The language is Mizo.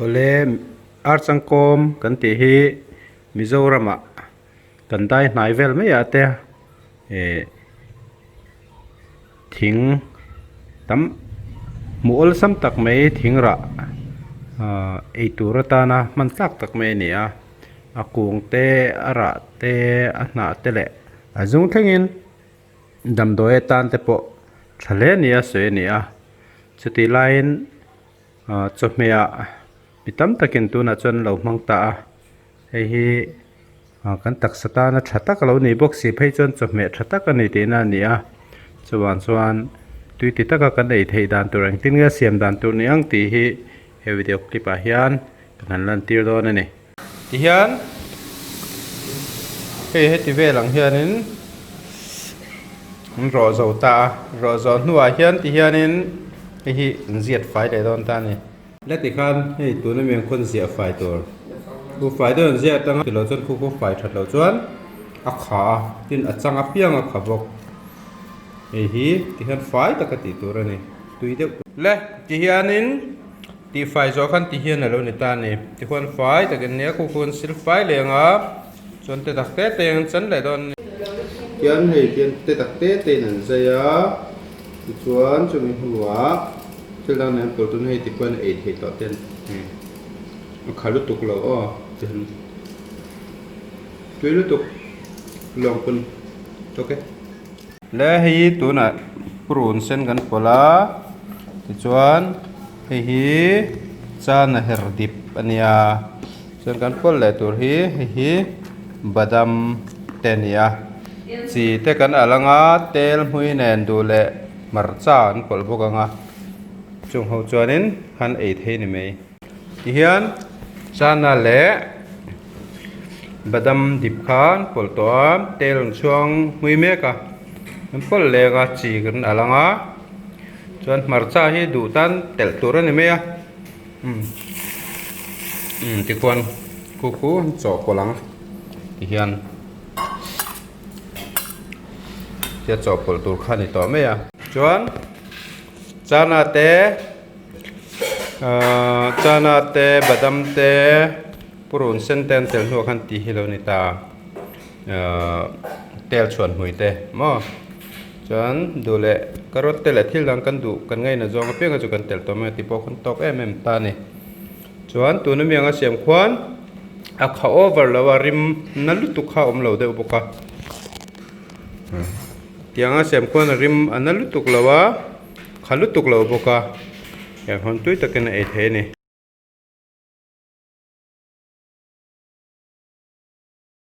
Awle Archangkawm kan tih hi Mizoramah kan dai hnai vel mai ah te eh thing tam hmuh awlsam tak mai thing rah ah eitur atana hman tlak tak mai a ni a a kung te a rah te a hnah te leh a zung thlengin damdawi atan te pawh tha hle nia sawi a ni a chutih laiin ah chawhmeh ah mi tam takin tunah chuan an lo hmang ta a hei hi ah kan taksa tana tha tak a lo nih bawk si phei chuan chawhmeh tha tak a ni tihna a ni a chuvang chuan tui ti taka kan ei theih dan tur engtin nge a siam dan tur ni ang tih hi he video clip ah hian kan han lan tir dawn a ni. Tihian hei heti vel ang hianin an rawh zo ta a rawh zawh hnuah hian tihianin hei hi an ziat fai leh dawn ta a ni. La tikhan hei tuna mi ang khawn ziah fai tur khu fai deuh an ziah atanga tilo chuan khu khu fai that loh chuan a kha a tin a chang apiang a kha bawk hei hi tihian fai taka tih tur a ni tui deuh le tihianin. Tihfai zawh khan ti hian a lo ni ta a ni. Tihuan fai takin nia khu khuan sil fai leh ang a, chuan te tak te te in an chan leh dawn a ni. Tian hei tian te tak te te in an zai a, tichuan chumi hnuah thil dang nen pawlh tun hei tikhuan ei theih tawh te an a kha lutuk lo aw tihian tui lutuk lawng pawn tawk e. Le hei tunah purun sen kan pawlh a tichuan hei hi chana her dip a nia chuan kan pawlh leh tur hi hei hi badam te a ni a chi te kan alh ang a tel hmui nen duh leh hmarcha an pawlh bawk ang a chung ho chuanin han ei thei a ni mai. Tihian chana leh badam dip kha an pawlh tawh a tel an chhuang hmui mek a an pawlh leng a chi kan a lang a chuan hmarcha hi duh tan telh tur a ni mai a umm umm tikhuan khu khu an chawhpawlh ang tihian tia chawhpawlh tur kha a ni tawh mai a chuan chana te. Ahh chana te badam te purun sen te an tel hnuah khan tih hi lo ni ta ahh tel chhuan hmui te maw chuan duh leh carrot te leh thil dang kan duh kan ngaihna zawng apiang chu kan tel tawh mai a tih pawh khan tawk em em ta a ni chuan tuna mi anga siam khuan a kha over lo a rim na lutuk kha a awm lo deuh bawk a tiang a siam khuan a rim a na lutuk lo a. Kha lutuk lo bawk a, he hawn tui takin a ei thei a ni.